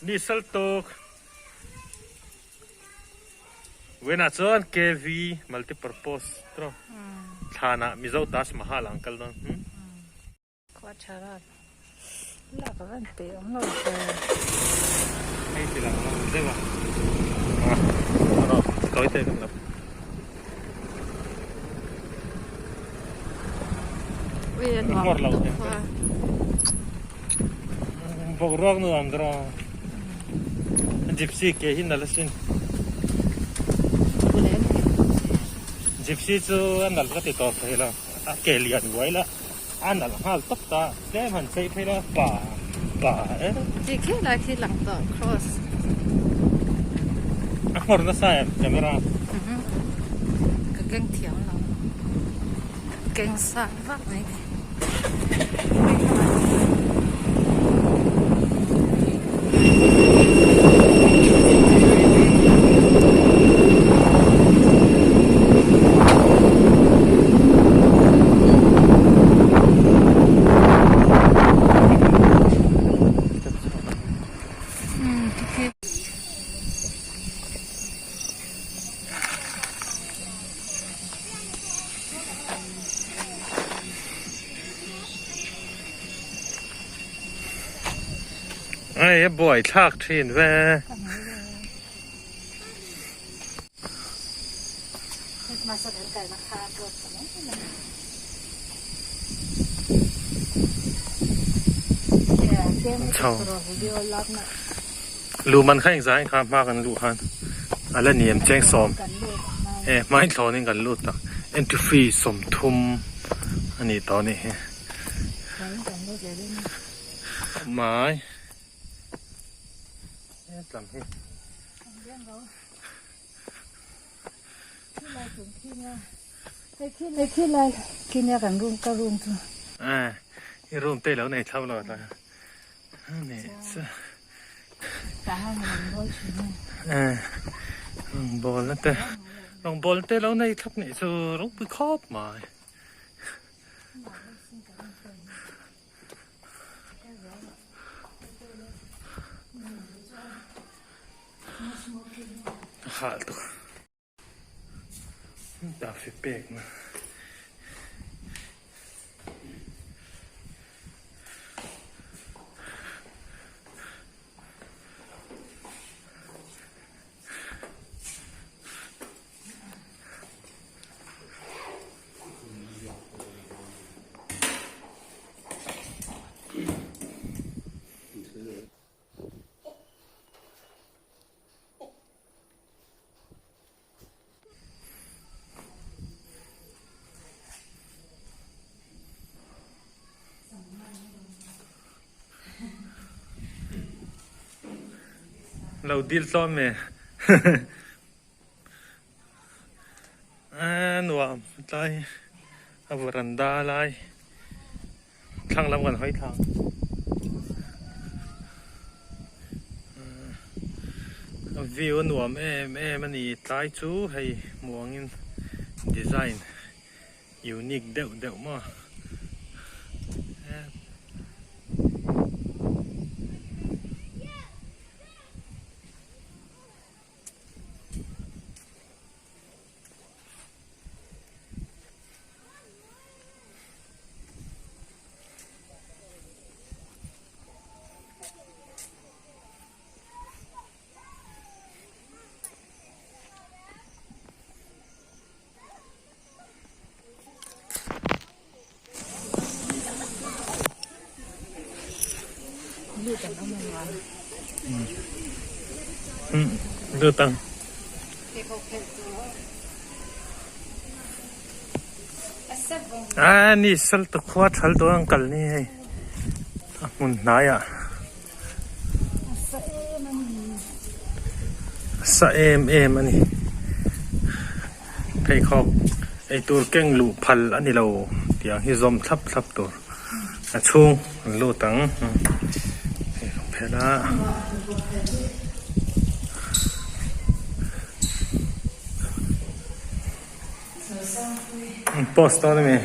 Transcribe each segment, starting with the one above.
Ni sal tawk. Vawiinah chuan KV Multipurpose tawh thlanah Mizo Taj Mahal ah an kal dawn. Khua tha rat lak a van peih awm lo ve. Hei ti lang lo deuh a. A tawi te kan lo. Ui a nuam tuk khua. Boruak nuam dawr a. Gypsy ke hi nalh asin. Gypsy chu a nalh ka ti tawp thei lo. A ke lian uai la a nalh nghal tawp ta. Tlem han chei phei la pa pa e. Ti khi lai khi lang tawh cross. A nghawr nasa em camera. Ka keng thiam lo. Keng sang vak mai ni. Hei a buai thlak thin ve. Chho. Lu man kha engzah in kha hma kan luh khan a la ni em chengsawm e hmain thlawn in kan lut tak entry fee 30 a nih tawh a nih hi. Mai hetlam hi. I room te lo nei thlap lo ta. Rawngbawl na te rawngbawl te lo nei thlap nih chu ropui khawp mai. A hal tuk. Dafi pek na. Lo dil tlawm e a nuam tlai a varanda lai Thlang lam kan hawi thlang. A view a nuam em em a ni tlai chu hei muangin design unique deuh deuh maw. Lut ang. A ni sal ta khua thal dawn ang kal ni hei a hmun hnai ah sa em em a ni pheikhawk eitur keng luh phal a ni lo tiang hi zawm thlap thlap tur a chhung an lut ang hei kan phelh a. Post dawn ami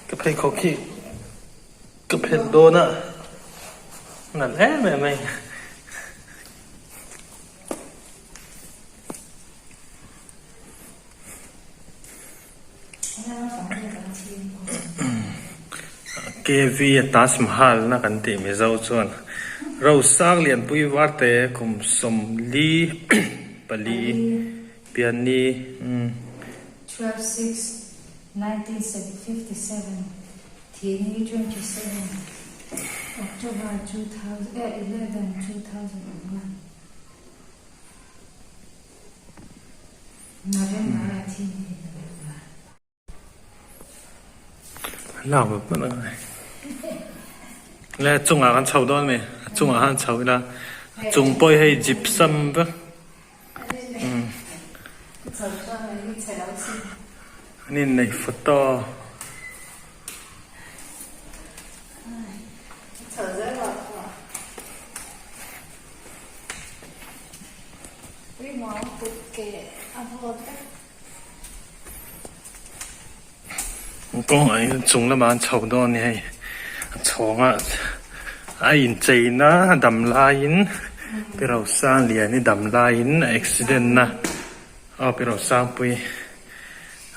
ka pheikhawk hi ka phelh dawn a. Nalh em em mai. KV a Taj Mahal na kan tih Mizo chuan Rosang Lianpui Varte kum 44 pianni. 12 6 1957 Thini 27 October 2011 2001 November a thi ni November. Lak vat vat angai. Le a chungah kan chho dawn mi a chungah khan chho ila a chung pawh hi hei gypsum vek. An inneih photo. Kawng ah hian chung lamah an chho dawn a ni hei a chhawng ah a inchei na a dam laiin pi Rosangliani dam laiin a accident na aw pi Rosangpui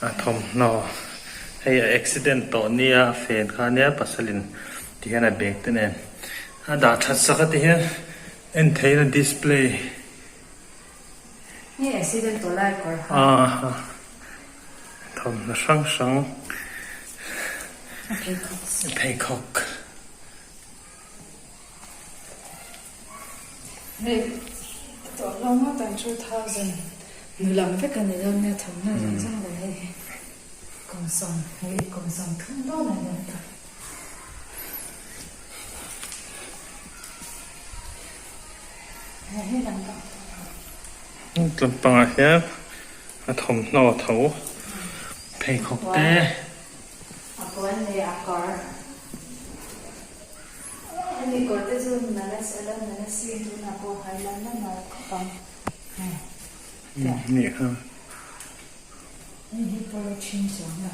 a thawmhnaw hei a accident tawh nia a fen kha ania pasalin ti hian a bag te nen a dah that sak a ti hian en theihna display. Nge accident tawh lai kawr ha. Aa thawmhnaw hrang hrang. A pheikhawk. A pheikhawk. Hei tawh lo ngawt ang 2000 nu lam vek a ni dawn nia thawmhnaw zawng zawng leh hei hi kum sawm hei kum 30 dawn a ni dawn ta. Lampangah hian a thawmhnaw tho pheikhawk te. A puan leh a kawr. Hemi kawr te chu nala ala nala si tunah pawh hai lan la nal khawp ang. Nih kha. Hei hi polythene chuang la.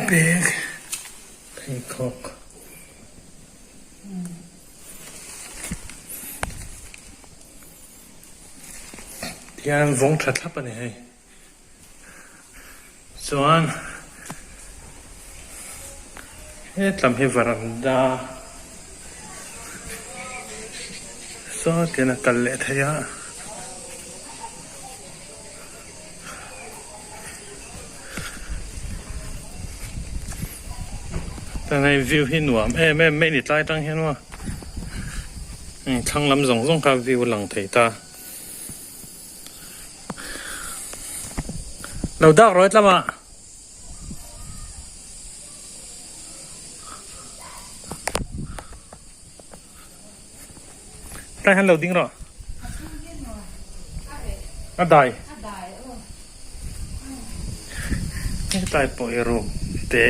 Bag pheikhawk. Tihian vawng tha thlap a ni hei. Chuan hetlam hi varanda saw tian a kal leh thei a. Chuan hei view hi nuam em em mai ni tlai tang hian maw heng thlang lam zawng zawng kha view a lang thei ta lo dak rawih tlamah. Tlai hian lo ding rawh. A dai. Hetlai pawh hi room te.